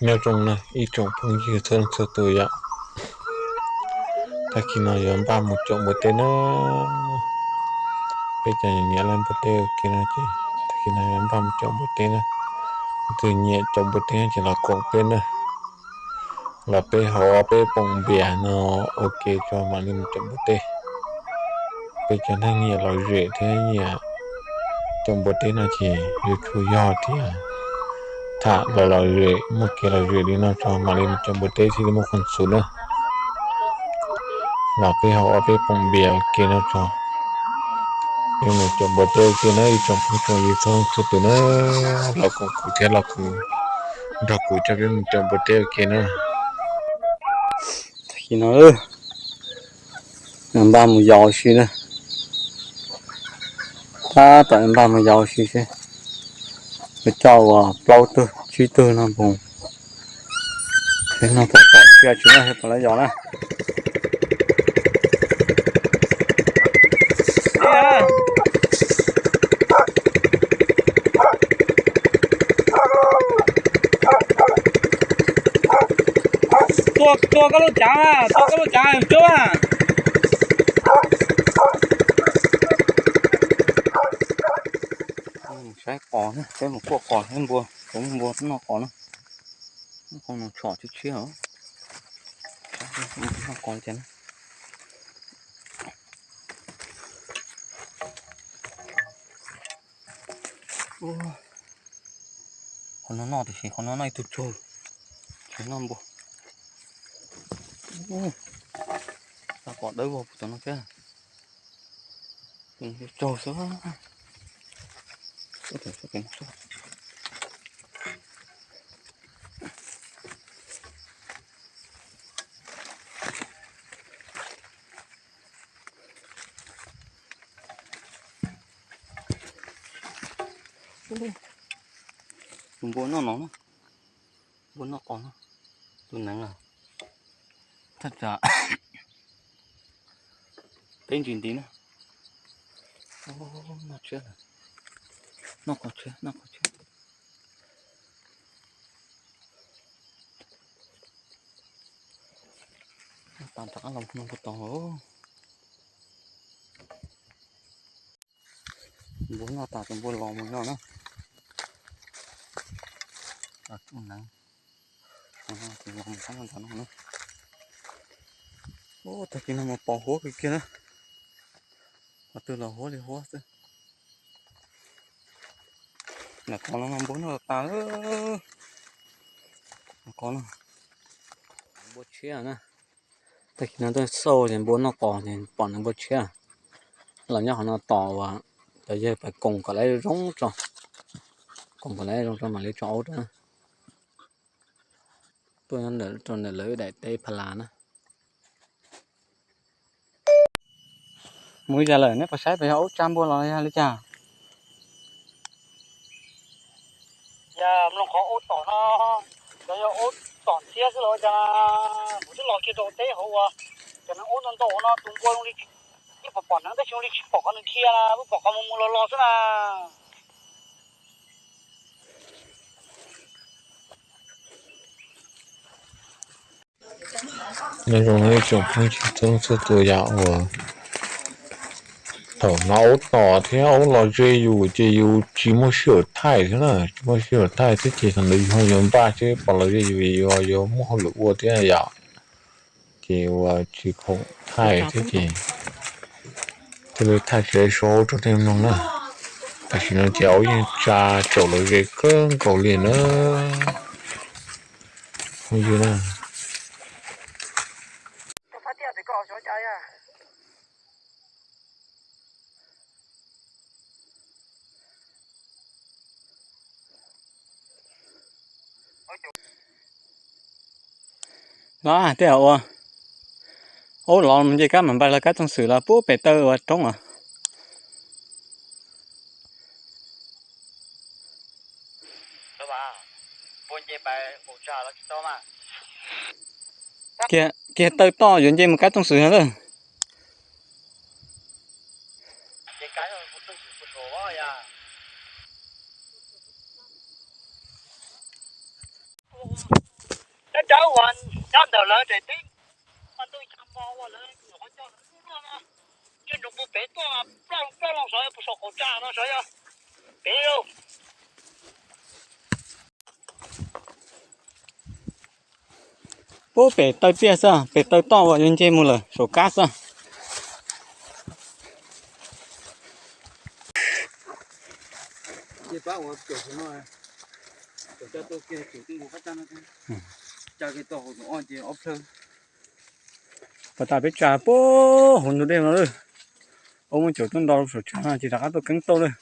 Nyob zoo na ib tsoom phooj ywg txhua leej txhua tus yom. Tag kis no yuav npaj mus caum npua teb na. Peb cov niam laj npua teb ua ke no ces tag kis no yuav npaj mus caum npua teb na. Leej twg nyiam caum npua teb ces los koom peb na. Los peb haus ob peb poom npias no ua ke tso mam li mus caum npua teb. Peb cov neeg nyiam lom zem thiab nyiam caum npua teb no ces yuav tsum yog tias tham lom lom zem, muaj kev lom zem li no tso mam li mus caum npua teb thiaj li muaj khuam xum na. Los peb haus ob peb poom npias ua ke no tso, peb mus caum npua teb ua ke na ib tsoom phooj tsoom ywg txhua leej txhua tus na. Los koom kuv thiab los kuv, nrog kuv coj peb mus caum npua teb ua ke na. Tag kis no npaj mus yos ua si na. Tab tom npaj mus yos ua si seb yuav coj ua plaub tug tsib tug no mus. Peb no pom pom tsis tsis no pom lawv yos na. Tua, tua koj lub cav, tua koj lub cav cub. Saib qos na, peb mus kuaj qos thiab npua, kuv muaj npua noj qos na. Qos no tshom tshiab tshiab os. Noj qos li cas na. Qhov no noj tiam sis qhov no noj ib tug tsaug, tsis noj npua. Tau pom dawb vog puag tom no thiab. Tsaug xwb. Tus npua noj no na, npua noj qos no, tus neev a, thaj tsam peb ntsis nti na. Noj tshiab, noj qos tshiab, noj qos tshiab. Noj tas rov qab los npua tod. Npua noj tas tus npua los mus no na. Los tsuj neev, los mus sab ntawd no na. Ub, tag kis no mas pos huab kawg kiag na. Qhov twg los huab li huab xwb. Ntawm qhov no mas npua noj tas. Qhov no npua tshiab na. Tag kis no tuaj xauj ces npua noj qos ces pom npua tshiab. Los nyob qhov no tos uas cov yawg pais koom kom lawv zoo tso, koom kom lawv zoo tso mam li tso aub rau na. Tuaj nyob rau ntawm lawv daim teb pha las na. Mus li cas lawm, neb puas saib puas yog aub tsa npua los yog li cas? Yog mloog qhov aub tom no, yog yog aub tom ntxiab xwb los ua cas, kuv twb los kiag rau teb hauv uas cov neeg aub ntau ntau no tus npua zoo li yeej pom pom neev tab sis zoo li tsis pom qhov nws dhia, pom qhov mus mus los los xwb na. Nyob zoo ib tsoom phooj ywg txhua leej txhua tus yom, uas thaum no aub tom thiab aub los ze yus ces yus tsis muaj sij hawm thaij thiab na, tsis muaj sij hawm thaij thiab ces thaum ntawd yus ho yuav npaj seb pom los ze yus, yus ho yuav muaj hauj lwm ua thiab yom. Ces uas tsis khoom thaij thiab ces thiaj li thaij tsis tau aub rau nej mloog na. Tam sim no ces aub yeej tsa caum los ze kawg nkaus li na. Phooj ywg na. Los hais tias ua, aub los mus nce kab mam npais los kab tooj xwm los puag pem taw ua roob os. Kiag, kiag taw toj yuav nce mus kab tooj xwm no lawm. Cawb uas nyob ntawm lawv daim teb, ntuj ya mo ua lawv nyuam qhuav coj lawv luaj luaj no, ntsej nroos puag pem tuaj, plaub plaub loo sav puag saum qaum tsa no sav yog pem. Puag pem taw tiaj xwb, pem taw toj uas yuav nce mus lawm saum kab xwb. Pas tas peb tsa puag hauv ntug dej no lawm. Ua muaj caum tuaj nto saum tsa no ces rov qab tuaj keeb tauj lawm.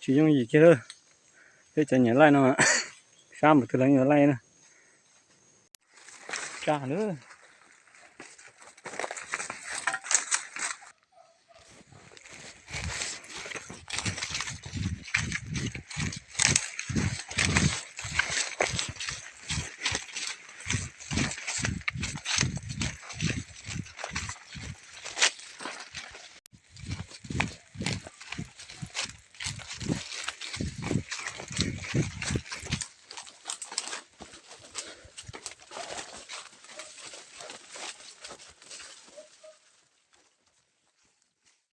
Tsis yooj yim kiag lawm. Peb cov nyiam laij no, sab npaum twg los yeej yuav laij na. Tsa lawm.